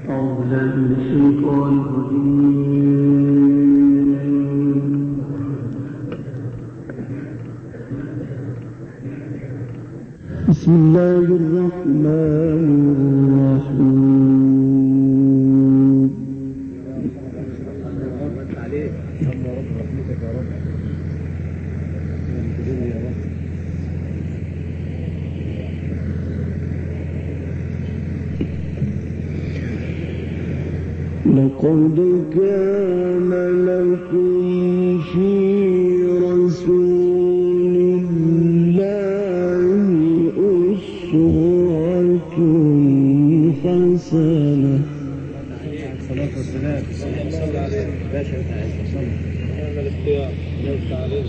أعوذ بالله من الشيطان الرجيم. بسم الله الرحمن الرحيم. لقد كان لكم في رسول الله أسوة حسنة. الصلاة والسلام صلى عليه باشا صلى الاختيار عليه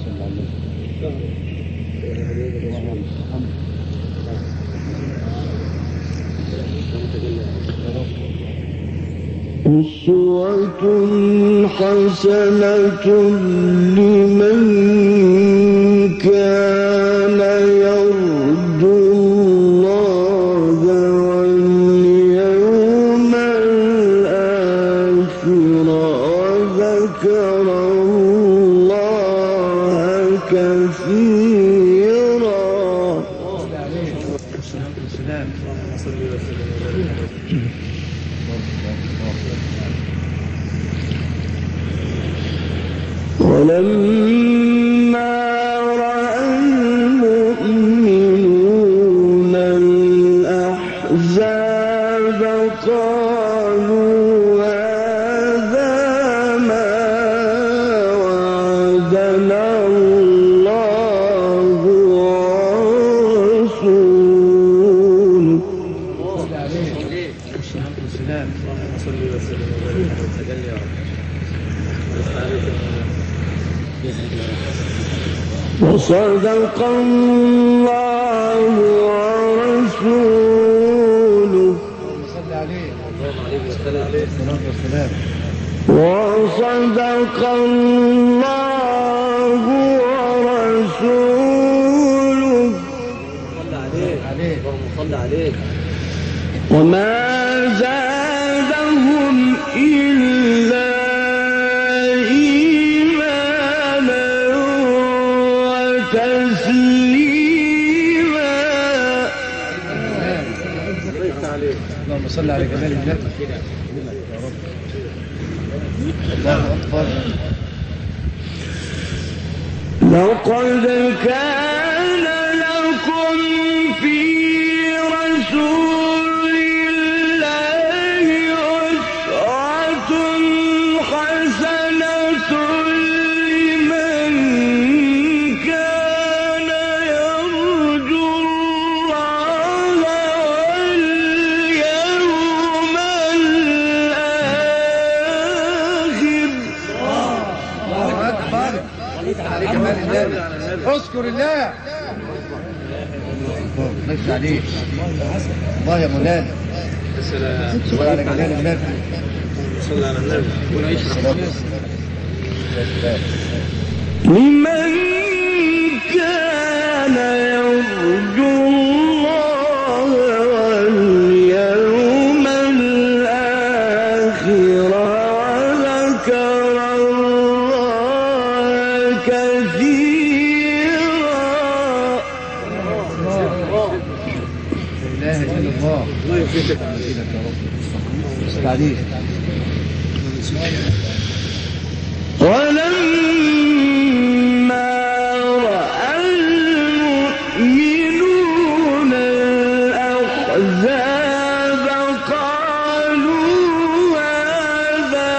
أسوة حسنة لمن كان يرجو الله واليوم الآخر وذكر الله كثيرا. ولما رأى المؤمنون الأحزاب قالوا هذا ما وعدنا الله ورسوله. وصدق الله ورسوله. وصدق الله ورسوله. وما زادهم إلا إيمانا وتسليما. اللهم صل على جمال النبي. الله أكبر. لقد كان لكم في رسول الله أسوة حسنة لمن كان يرجو الله واليوم الآخر. الله أكبر. اذكر الله. الله عليك. الله يا مولانا. صل على جلال النبي. صل على النبي. لمن كان يرجو الله واليوم الآخر وذكر الله كثيرا. لا إله إلا الله. الله يوفقك يا رب. عليك. ولما رأى المؤمنون الأحزاب قالوا هذا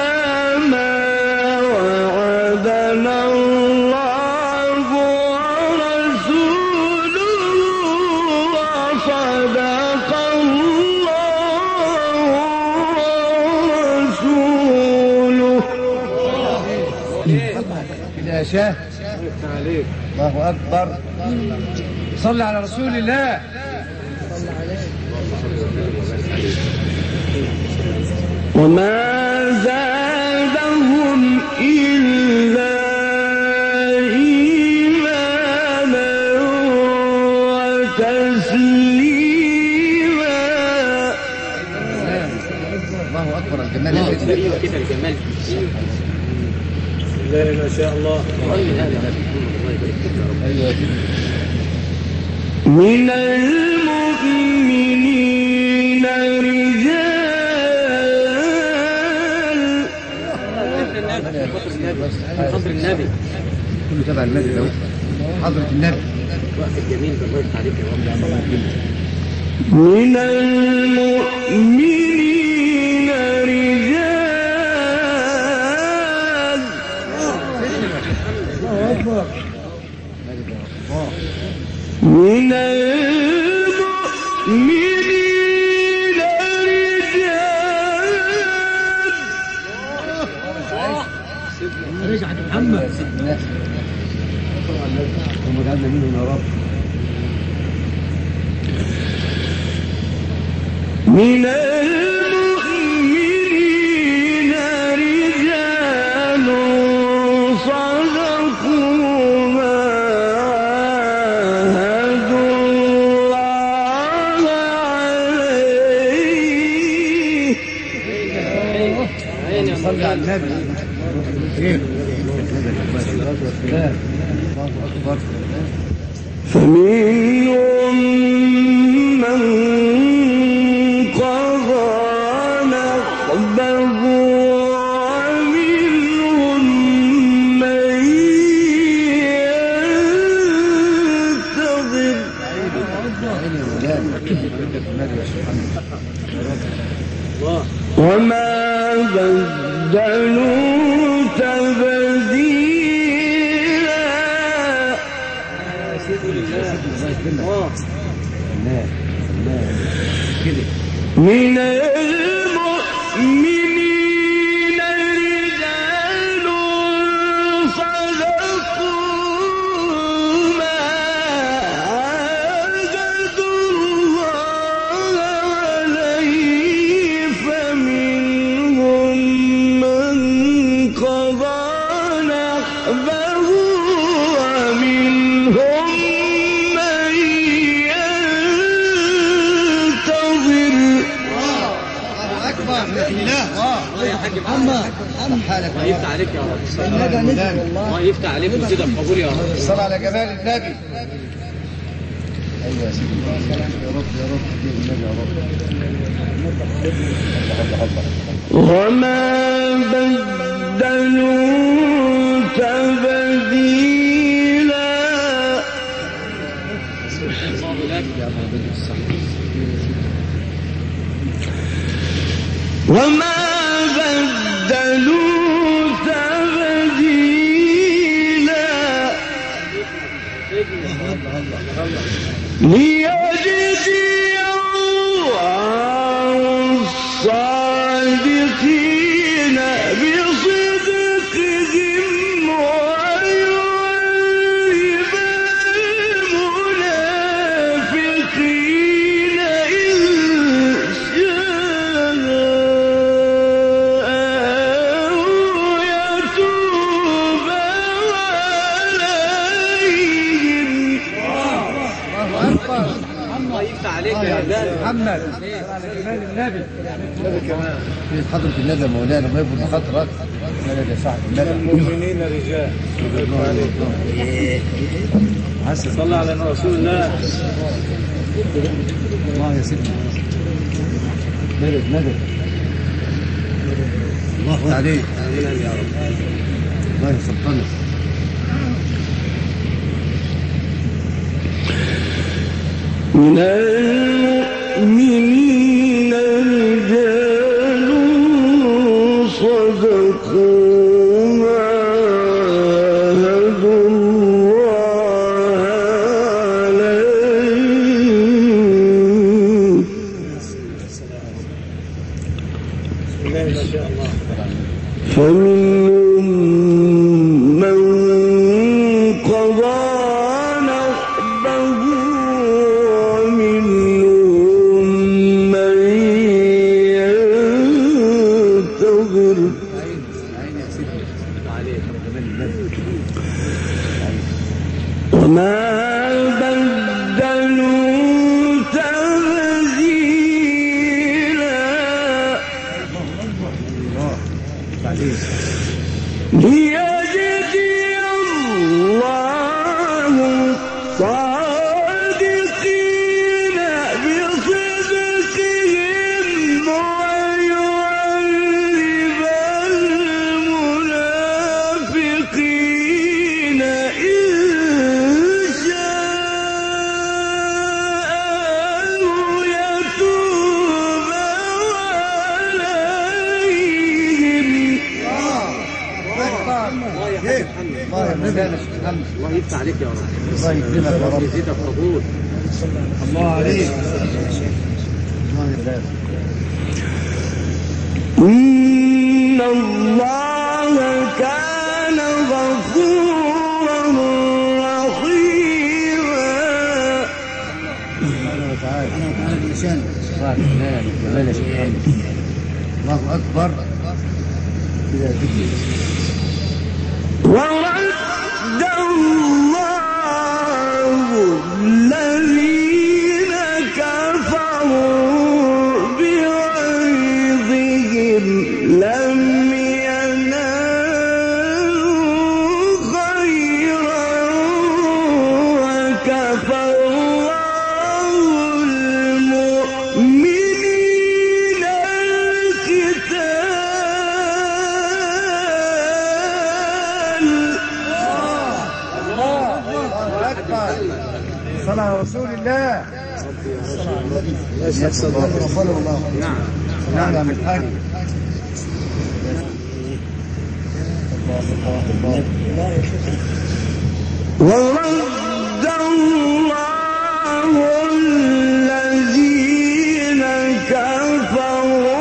ما وعدنا الله ورسوله وصدق الله ورسوله. يا شاه. الله أكبر. صل على رسول الله. وما زادهم إلا إيمانا وتسليما. الله اكبر الجمال يا سيدي. ايوه كده الجمال. بسم الله ما شاء الله. الله يبارك فيك يا رب. ايوه يا سيدي. من المؤمنين رجال. حضر النبي كله تبع النبي ده، حضرة النبي. الوقت الجميل ده الله يفتح عليك يا رب. من المؤمنين رجال. الله أكبر. من المؤمنين رجال. رجعت محمد سيدنا، اللهم اجعلنا منهم يا رب. من المؤمنين رجال صدقوا ما عاهدوا الله عليه. صلي على النبي. فمنهم من قضى نحبه ومنهم من ينتظر. وما بدلوا تبديلا. من المؤمنين رجال صدقوا ما عاهدوا الله عليه، فمنهم من قضى نحبه ومنهم من ينتظر. الله اكبر. الله يا حاج محمد، الله يفتح عليك يا رب. الله يفتح عليك ويزيدك قبول يا رب. الصلاة على جمال النبي. ايوه يا سيدي، يا رب يا رب النبي يا رب. وما بدلوا تبديلا. وما بدلوا تبديلا ليجزي الله الصادقين بصدقهم ويعذب المنافقين إن شاء يتوب عليهم. الله يفتح عليك يا رجال محمد. على جمال النبي. النبي كمان في حضرة النبي مولانا ما يبرد خاطرك. يا صاحب النبي. المؤمنين رجال. صلى على رسول الله. الله يا سيدنا. مدد مدد. الله عليك. يا رب. الله يسلطنك. من المؤمنين رجال صدقوا ما عاهدوا الله عليه. بسم الله ما شاء الله. فمنهم من قضى نحبه ومنهم من ينتظر. وما بدلوا تبديلا. ليجزي الله الصادقين بصدقهم ويعذب المنافقين إن شاء أو يتوب عليهم. الله يا مولانا شيخ محمد، الله يفتح عليك يا رب، الله يكرمك يا رب، يزيدك قبول. الله عليك. الله يبارك. إن الله كان غفورا رحيما. سبحانه وتعالى. الله يا شيخ محمد. الله أكبر. كده ذكر. ورد الله الذين كفروا بغيظهم لم ينالوا خيرا وكفى الله المؤمنين القتال. الله أكبر. صلى على رسول الله. الله. نعم نعم يا الحاج. الله الله الله. ورد الله الذين كفروا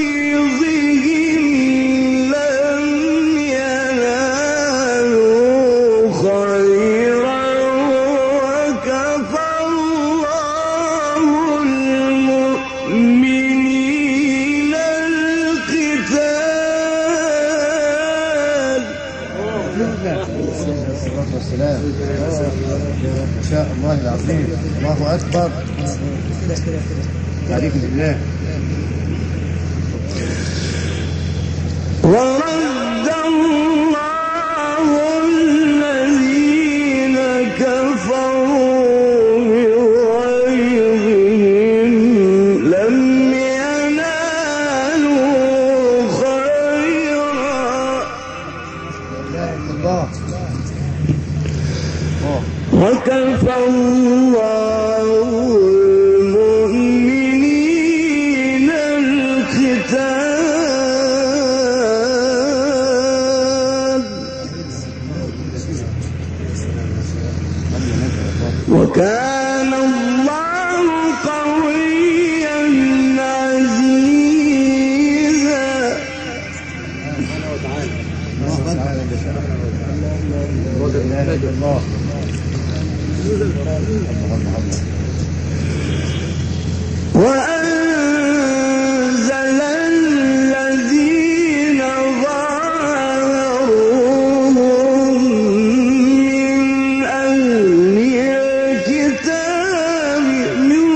بغيظهم لم ينالوا خيرا وكفى الله المؤمنين القتال. الصلاة والسلام. ما شاء الله العظيم. الله أكبر. عليك بالله. ورد الله الذين كفروا بغيظهم لم ينالوا خيرا. لا إله إلا الله. وكفى الله المؤمنين القتال. وكان الله قويا عزيزا. الله أكبر. لا إله إلا الله. وأنزل الذين ظاهروهم من أهل الكتاب من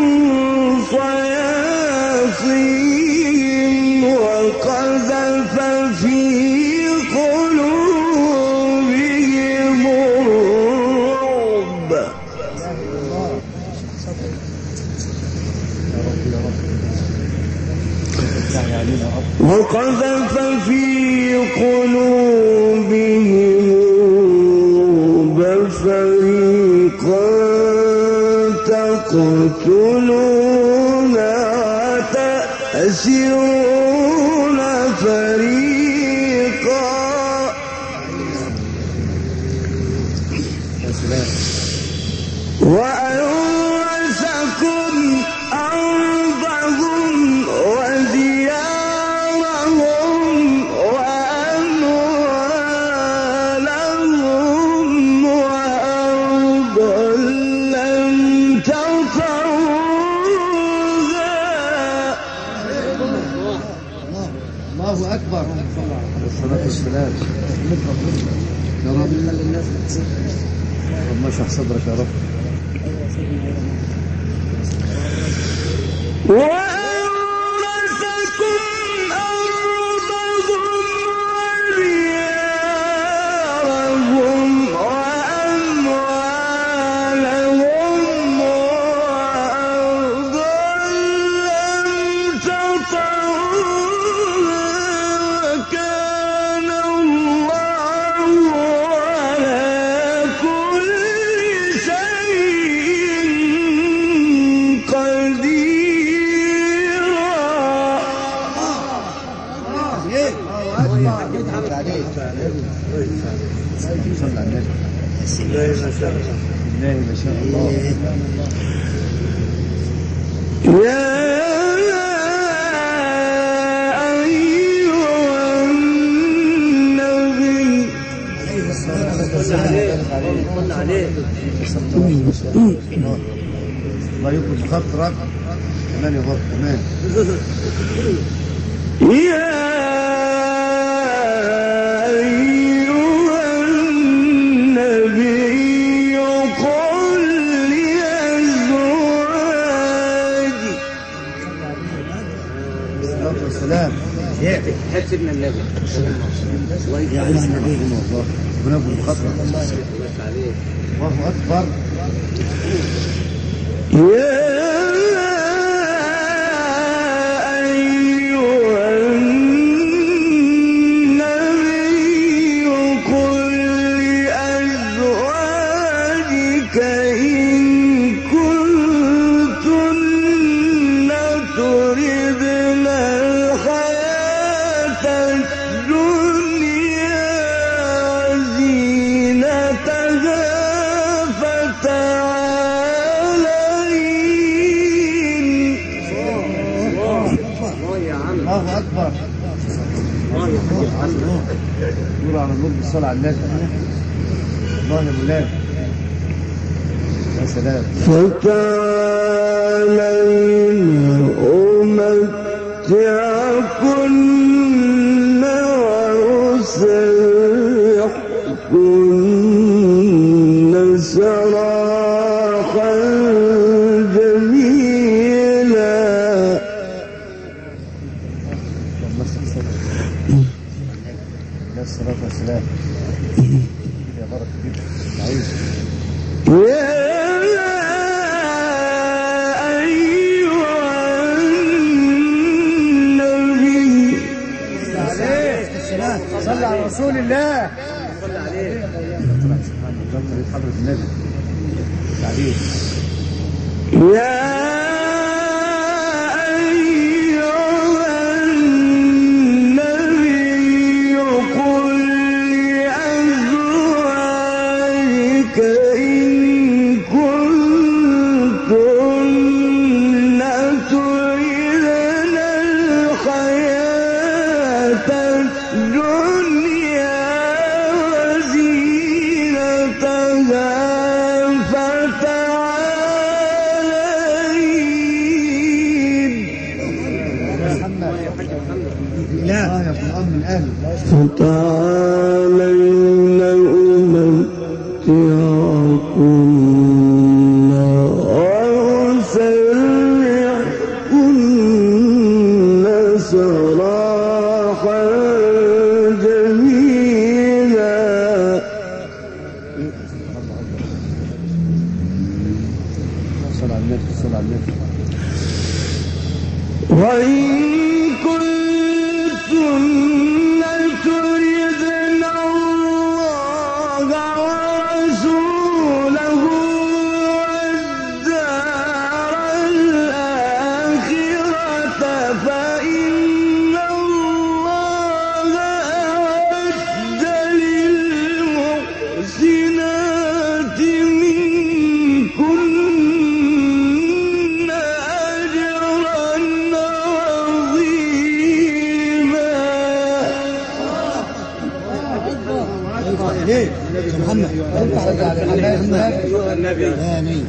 صياصيهم وقذف في قلوبهم الرعب. يا رب يا رب. افتح علينا يا رب. وقذف في قلوبهم الرعب فريقا تقتلون وتأسرون فريقا. يا سلام. وأورثكم أرضهم وديارهم وأموالهم وأرضا لم تطئوها. الله أكبر. الصلاة والسلام. يا رب. رب اشرح صدرك يا رب. وأورثكم أرضهم الله عليك. صلى على النبي. الله ما شاء الله. الله ما شاء الله. يا أيها النبي صلى عليه. الله يكون خاطرك كمان يا بابا كمان. يا أيها النبي قل لأزواجك. الصلاة والسلام. حب سيدنا النبي. الله يا عز النبي والله. ربنا يكون بخاطرك. الله يفتح عليك. الله أكبر. يا أيها النبي قل لأزواجك إن كنتن تردن الحياة الدنيا وزينتها فتعالين. الله يا عم. الله أكبر. الله يا حاج محمد. نور على النور بالصلاة على النبي. الله يا مولانا. يا سلام. فتعالين أمتعكن وأسرحكن سراحا جميلا. اللهم صل على الصلاة والسلام. يا بركة فيك. عايز. يا أيها النبي صلى على رسول الله. صلى عليه. حضرة النبي. تعليم. يا أيها النبي قل لأزواجك إن كنتن تردن الحياة الدنيا وزينتها فتعالين. محمد. الله يا ابن الأم من أهله. فتعالين أمتعكن وأسرحكن سراحا جميلا. صلى على النبي. صلى على النبي. وإن كنتن تردن الله ورسوله والدار الآخرة فإن الله أعد للمحسنات منكن أجرا عظيما. ليه؟ محمد. صلى على محمد. النبي. آمين.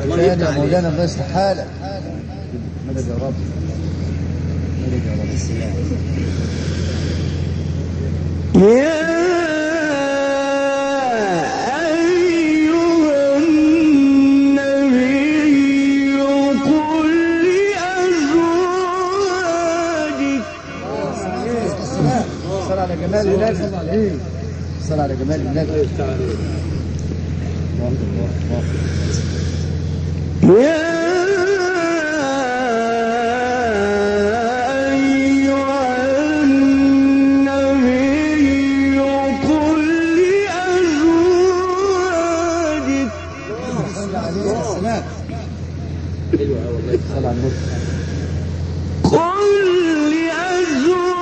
الله يفتح عليك. يا مولانا الله يصلح حالك. مدد يا رب. مدد يا رب. يا أيها النبي قل لأزواجك. صلى على جمال النبي. صلى على جمال النبي. الله يفتح عليك. الله الله الله. يا أيها النبي قل لأزواجك. صلى عليه السلام. حلوة أوي والله. صلى على النبي. قل لأزواجك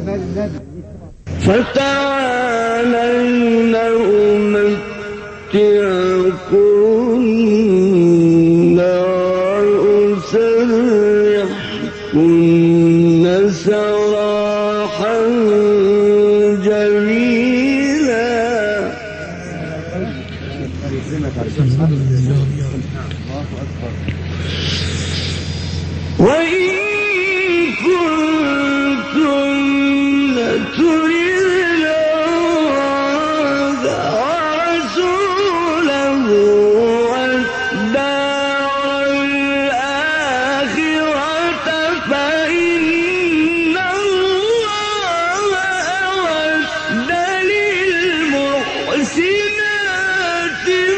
جمال النبي. فتعالين أمتعكن وأسرحكن سراحا جميلا. وإن كنتن تردن الله ورسوله والدار الآخرة فإن الله أعد للمحسنات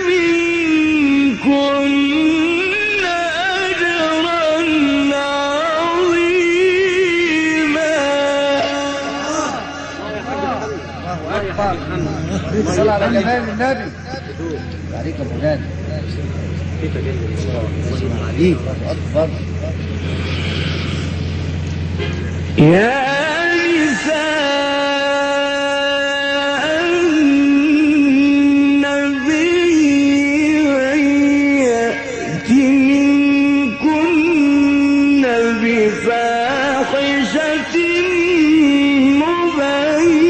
منكن أجرا عظيما. صلى على جمال النبي. عليك يا مولانا. عليك أكبر. يا نساء النبي من يأت منكن بفاحشة مبينة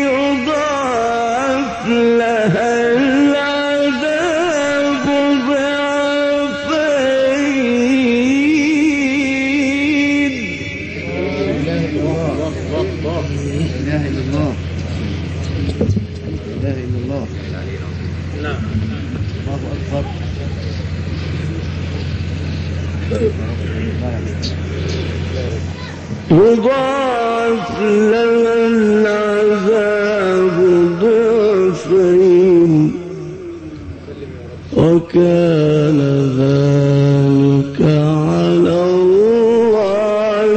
يضاعف لها العذاب ضعفين. لا إله إلا الله. لا إله إلا الله. نعم. الله أكبر. يضاعف لها العذاب ضعفين وكان ذلك على الله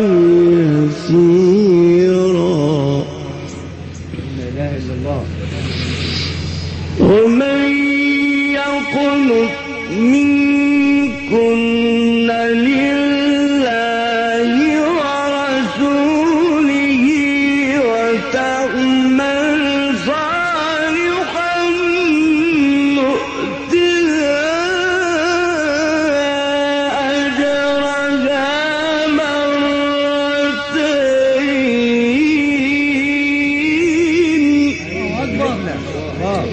يسيرا. لا إله إلا الله. ومن يقنط منكن لله ورسوله وتعمل صالحا نؤتها أجرها مرتين. الله أكبر. الله.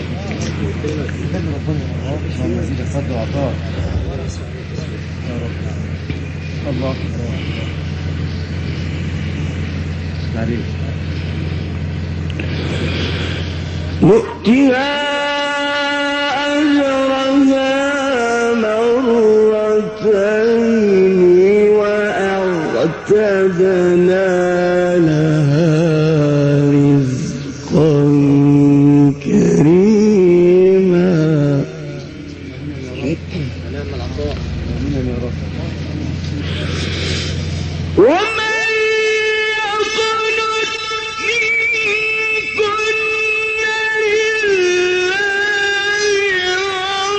ربنا اللهم يزيدك فضل وعطاء يا رب. الله عليك. نؤتها أجرها مرتين وأعتدنا لها رزقا كريما. نعم العطاء. آمين يا رب. ومن يقنط منكن لله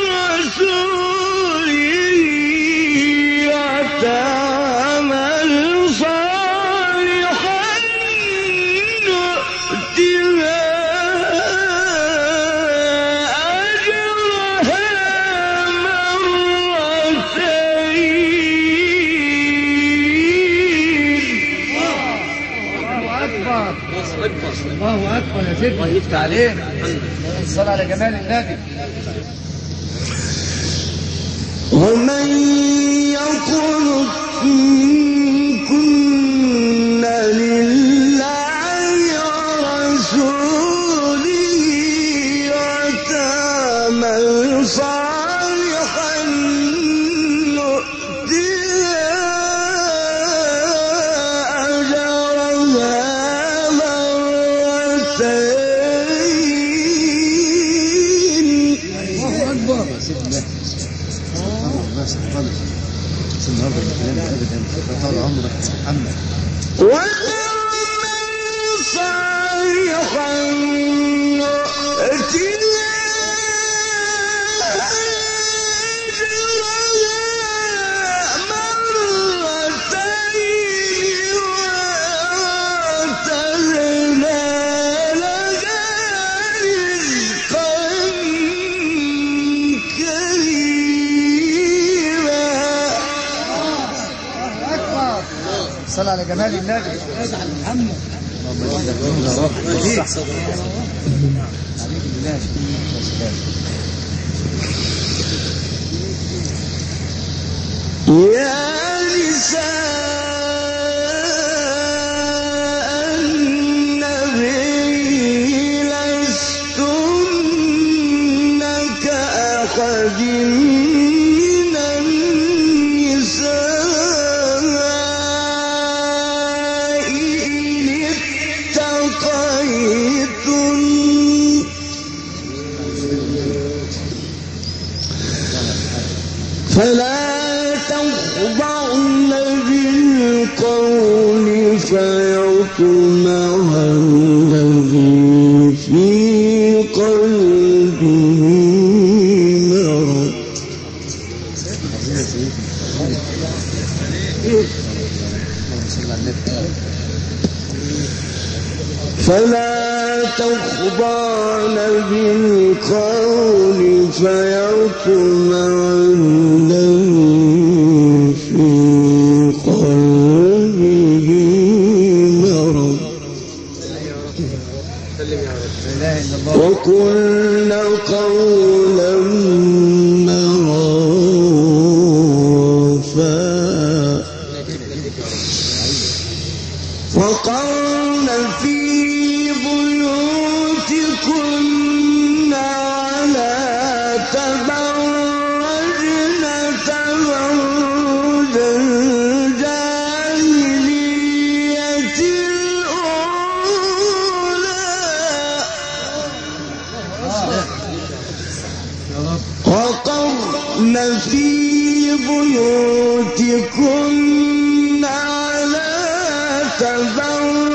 ورسوله وتعمل صالحا نؤتها أجرها مرتين. الله أكبر. أكبر. الله أكبر يا سيدنا. الله يفتح عليك. الصلاة على جمال النبي. ومن يقنط منكن لله ورسوله وتعمل صالحا نؤتها أجرها مرتين. الله أكبر يا سيدنا. سبحان الله سبحان الله. النهارده الكلام أبدا طال عمرك محمد. وتعمل صالحا نؤتها أجرها مرتين جمال النبي اللهم يا رب. عليك بالله. يا نساء النبي لستن كأحد من النساء إن اتقيتن فلا تخضعن بالقول فيطمع الذي في قلبه مرض. فلا تخضعن بالقول فيطمع الذي في قلبه مرض. وقلن قولا معروفا وقرن في بيوتكن ولا تبرجن تبرج الجاهلية الأولى وقرن في بيوتكن ولا تبرجن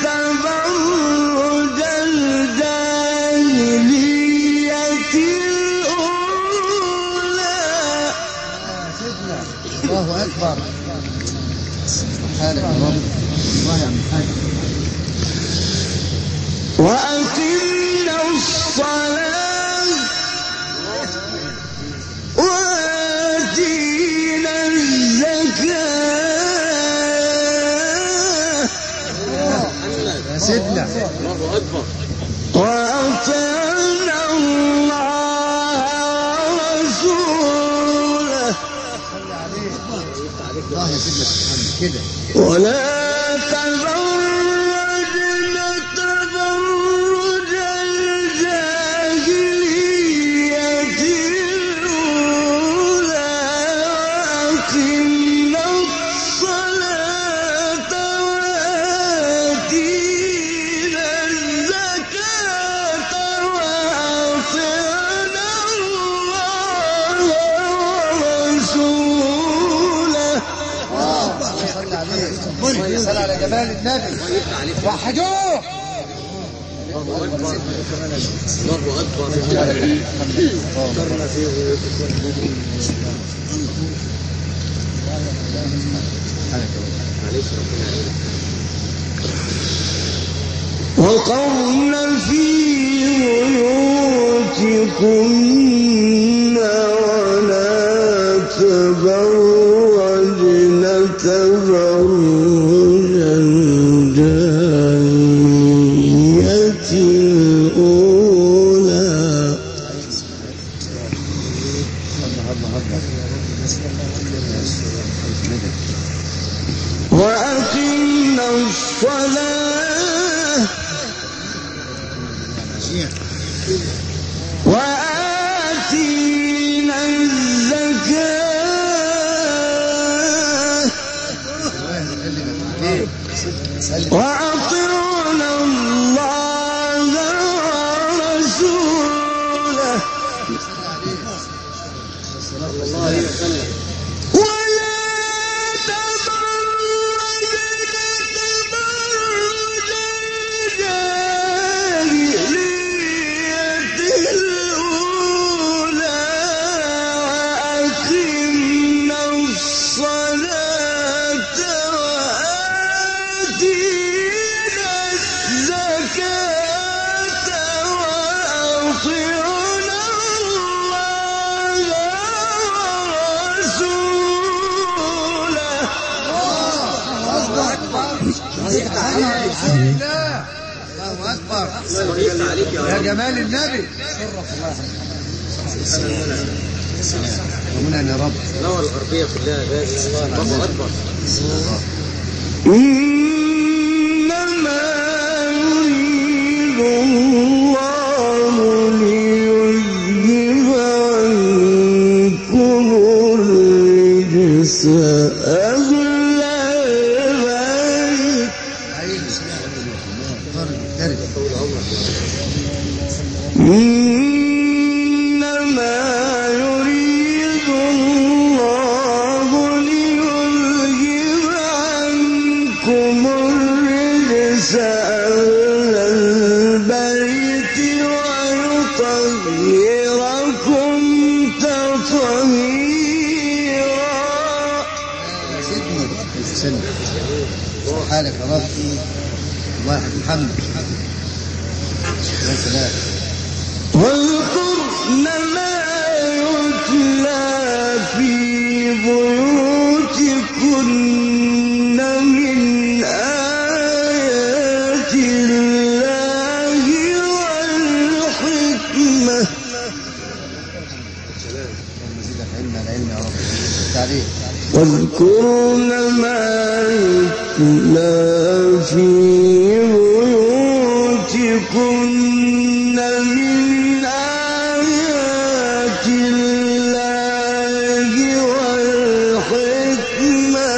تبرج الجاهلية الأولى. الله أكبر. سبحانك يا رب. الله يا عم الحاج. وأقمنا الصلاة وآتينا الزكاة يا سيدنا. الله أكبر. وأطعنا الله ورسوله. الله يا سيدنا محمد كده. ولا تبرجن تبرج الجاهلية الأولى وأقمنا الصلاة وآتينا الزكاة وأطعنا الله ورسوله. صلى عليه. صلى على جمال النبي. وحدوه. الله أكبر. الله أكبر. معلش ربنا يعينك. وقرن في بيوتكن ولا تبرجن تبرج الجاهلية الأولى. وأقمنا الصلاة وآتينا الزكاة وأطعنا الله رسول الله. الله أكبر يا جمال النبي. ربنا يا رب نور الغربية كلها يا باشا. الله أكبر. إنما يريد الله ليذهب عنكم الرجس أهل البيت. إنما يريد الله ليذهب عنكم الرجس أهل البيت ويطهركم تطهيرا. سيدنا حالك يا رب. الله يحفظ محمد. يا سلام. واذكرن ما يتلى في بيوتكن من آيات الله والحكمة. واذكرن ما يتلى في بيوتكن من آيات الله والحكمة.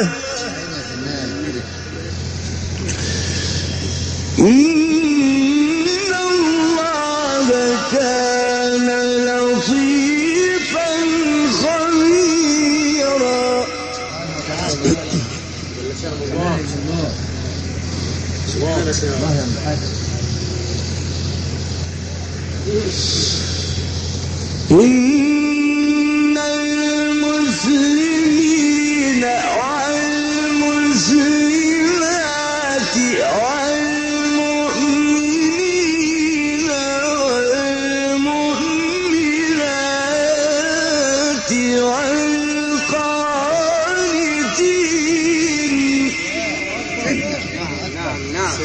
إن الله كان لطيفا خبيرا. إن المسلمين والمسلمات والمؤمنين والمؤمنات والقانتين. نعم.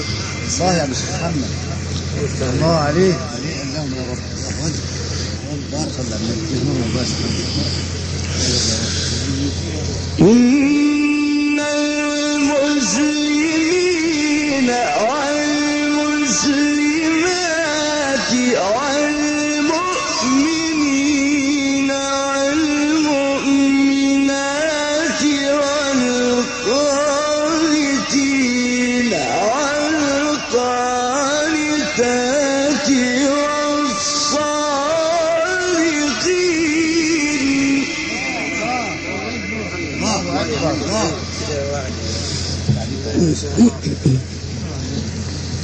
الله يا مش محمد. الله عليه عليه اللهم يا رب. إن المسلمين والمسلمات والمؤمنين والمؤمنات والقانتين والقانتات والصادقين.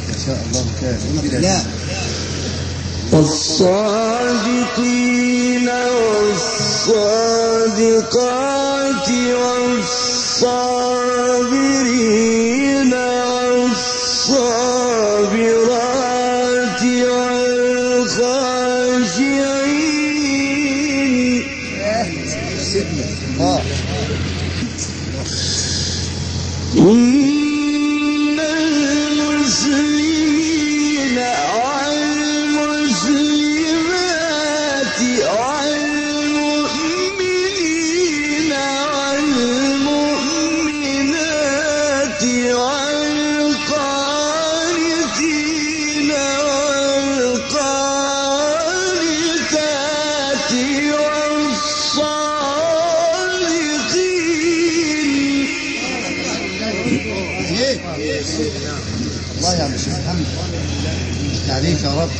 ما شاء الله كان. لا والصادقين والصادقات والصابرين والصابرات والخاشعين. إن المسلمين والمسلمات والمؤمنين والمؤمنات والقانتين والقانتات والصادقين. الله يا مش محمد. عليك يا رب.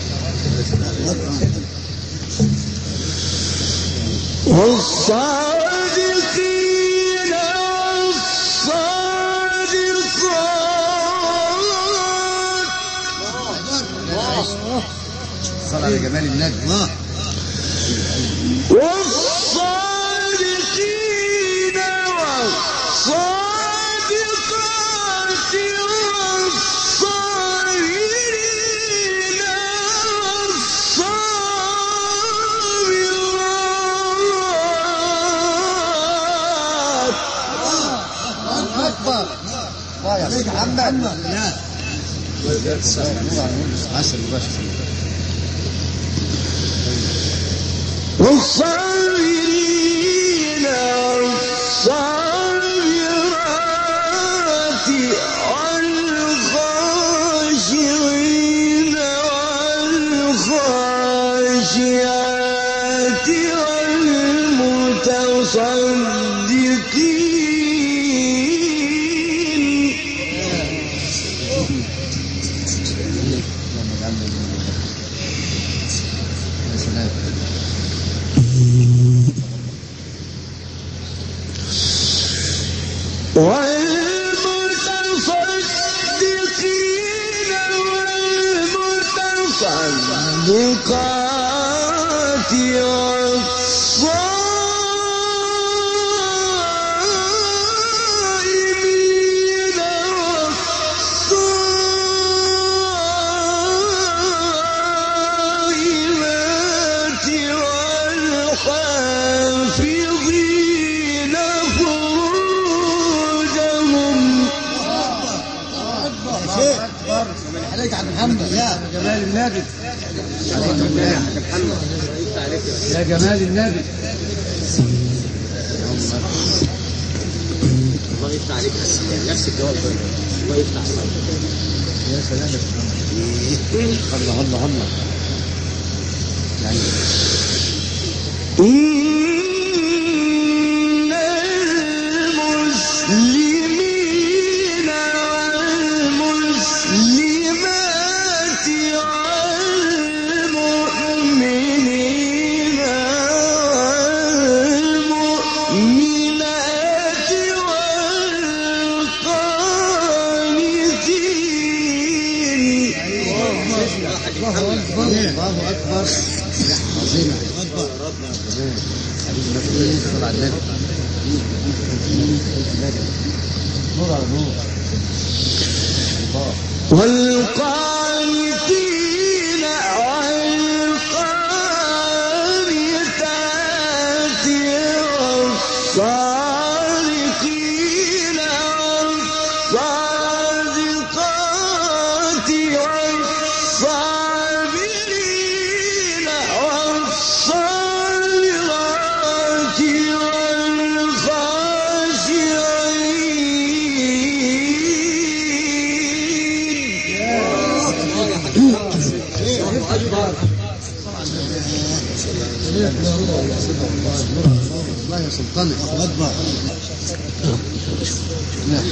والصادقين والصادقات. صل على جمال النبي. الله. والصادقين والصادقات والصابرين والصابرات. الله اكبر. الله يا محمد. نور على نور، عسل مباشر. والصابرين والصابرات والخاشعين والخاشعات والمتصدقين. اللهم اجعلنا من يا سلام. والمتصدقين والمتصدقات والصائمين والصائمات والحافظين فروجهم. الله اكبر عليك يا عم محمد، يا جمال النبي، عليك يا محمد، يا جمال النبي. الله يفتح عليك، نفس الجواب ده. الله يفتح عليك. يا سلام يا محمد. الله الله الله. يعني إن المسلمين والمسلمات والمؤمنين والمؤمنات والقانتين. الله اكبر، الله اكبر، عظيمة. حبيبي النبي صلى على النبي، نور على نور. الله. والقانتين والقانتات والصادقين والصادقات والصابرين والصابرات والخاشعين. الله يا سلطان، الله اكبر.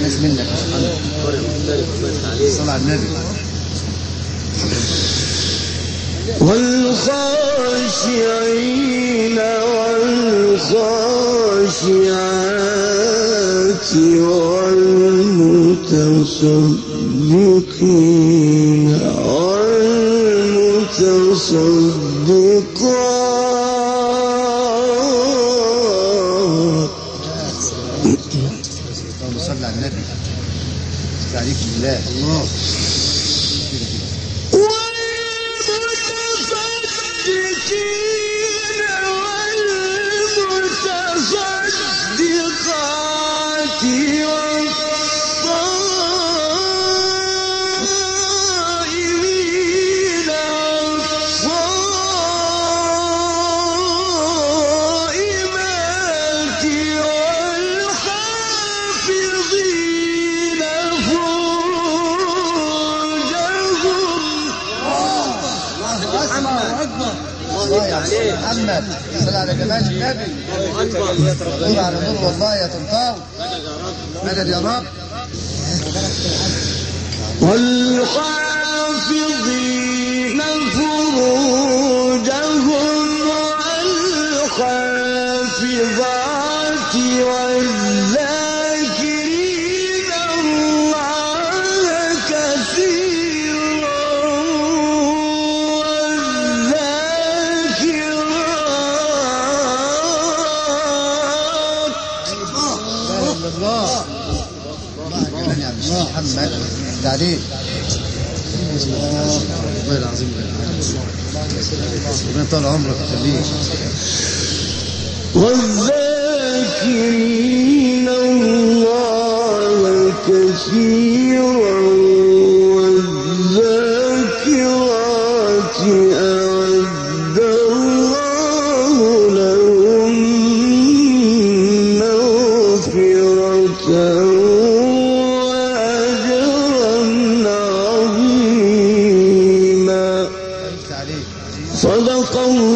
ناس منك يا سلطان. صلى على النبي. والخاشعين والخاشعات والمتصدقين والمتصدقات. اللهم صل على النبي. عليك بالله. الله. والمتصدقين والمتصدقات والصائمين والصائمات والحافظين فروجهم. الله اكبر. الله يا محمد، صل على جمال النبي. نور على نور والله يا طنطاوي. مدد يا رب. والحافظين فروجهم والحافظات والذاكرين الله كثيرا والذاكرات. لا اله الا الله. الله كمان يا عم محمد. تعليق. والله العظيم ربنا طال عمرك ويخليك. والذاكرين الله كثيرا والذاكرات. صدق الله.